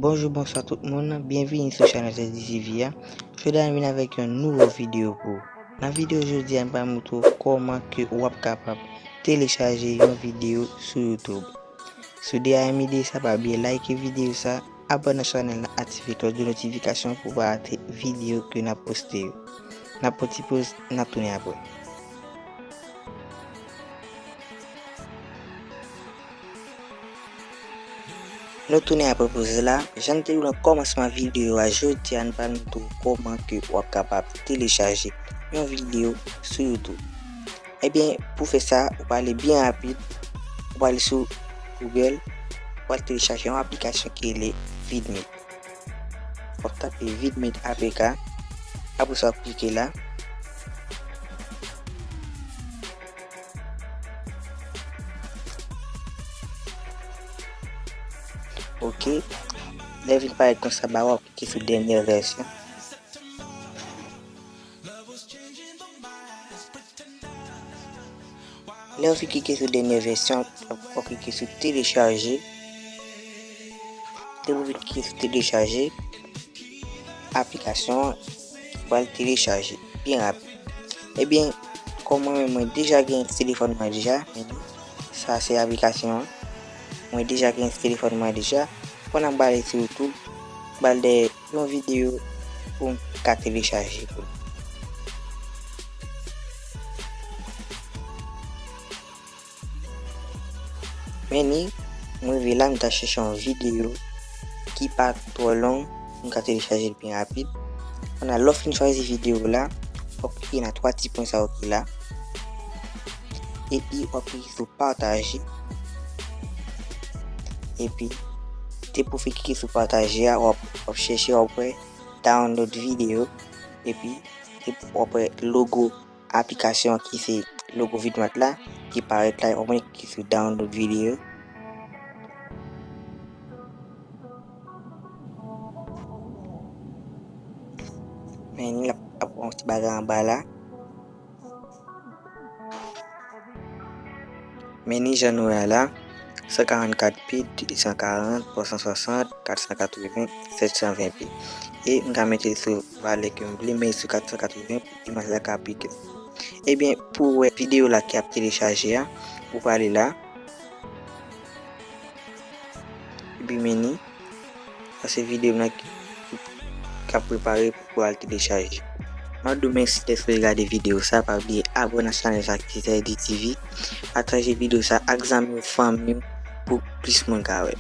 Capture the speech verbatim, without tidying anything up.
Bonjou, bonswa tout moun, byenvini sou chanèl Zeddy T V a. Jodi a m vin avèk yon nouvo videyo pou ou. Nan videyo jodi a, m pral montre w kòman ke w ap kapab telechaje yon videyo sou YouTube. Si w deja renmen ide sa, pa bliye like videyo sa, abòne nan chanèl la, aktive klòch de notifikasyon pou w pa rate videyo ke n ap poste yo. N ap pran ti poz, n ap tounen apre. Nou tounen apre poz la. Jan n te di w nan kòmansman videyo a, jodi a n pral montre w kòman ke w ap kapab telechaje yon videyo sou YouTube. Ebyen, pou fè sa, ou pral ale byen rapid, ou pral ale sou Google, ou pral telechaje yon aplikasyon ki rele Vidmate. W ap tape Vidmate A P K, apre sa w ap klike la. Ok. Lè vin parèt konsa ba w, w ap klike sou dènyè vèsyon. Lè w fin klike sou dènyè vèsyon, w ap klike sou telechaje. Depi w fin klike sou telechaje, aplikasyon an pral telechaje byen rapid. Ebyen, kòm mwen menm, mwen deja gen sou telefòn mwen deja, men sa se aplikasyon an. Mwen deja gen sou telefòn mwen deja. Pandan m pral sou YouTube, m pral dèyè yon videyo pou m ka telechaje pou nou. Men ni, m rive la, m ta chèche yon videyo ki pa twò long, m ka telechaje l byen rapid. Pandan lè w fin chwazi videyo la, w ap klike nan twa ti pwen sa yo ki la. Epi w ap klike sou pataje. Epi, depi w fin klike sou pataje a, w ap, w ap chèche, w ap wè download video. Epi, depi w ap wè logo aplikasyon ki se logo Vidmate la, ki parèt la, w ap klike sou download video. Men ni l ap, ap yon ti bagay anba la. Men ni jan nou wè a la, san karannkat pi, de san karant, twa san swasant, kat san katreven, sèt san ven pi. E m ka mete l sou valè ke m vle, men sou kat san katreven pou imaj la ka pi klè. Ebyen, pou w wè videyo la ki ap telechaje a, ou prale la. Epi men ni, sa se videyo m nan ki, ki, k ap prepare pou al telechaje. M ap di w mèsi dèske w gade videyo sa, pa bliye abòne nan chanèl sa ki se Zeddy T V, pataje videyo sa ak zanmi w, fanmi w pou plis moun ka wè.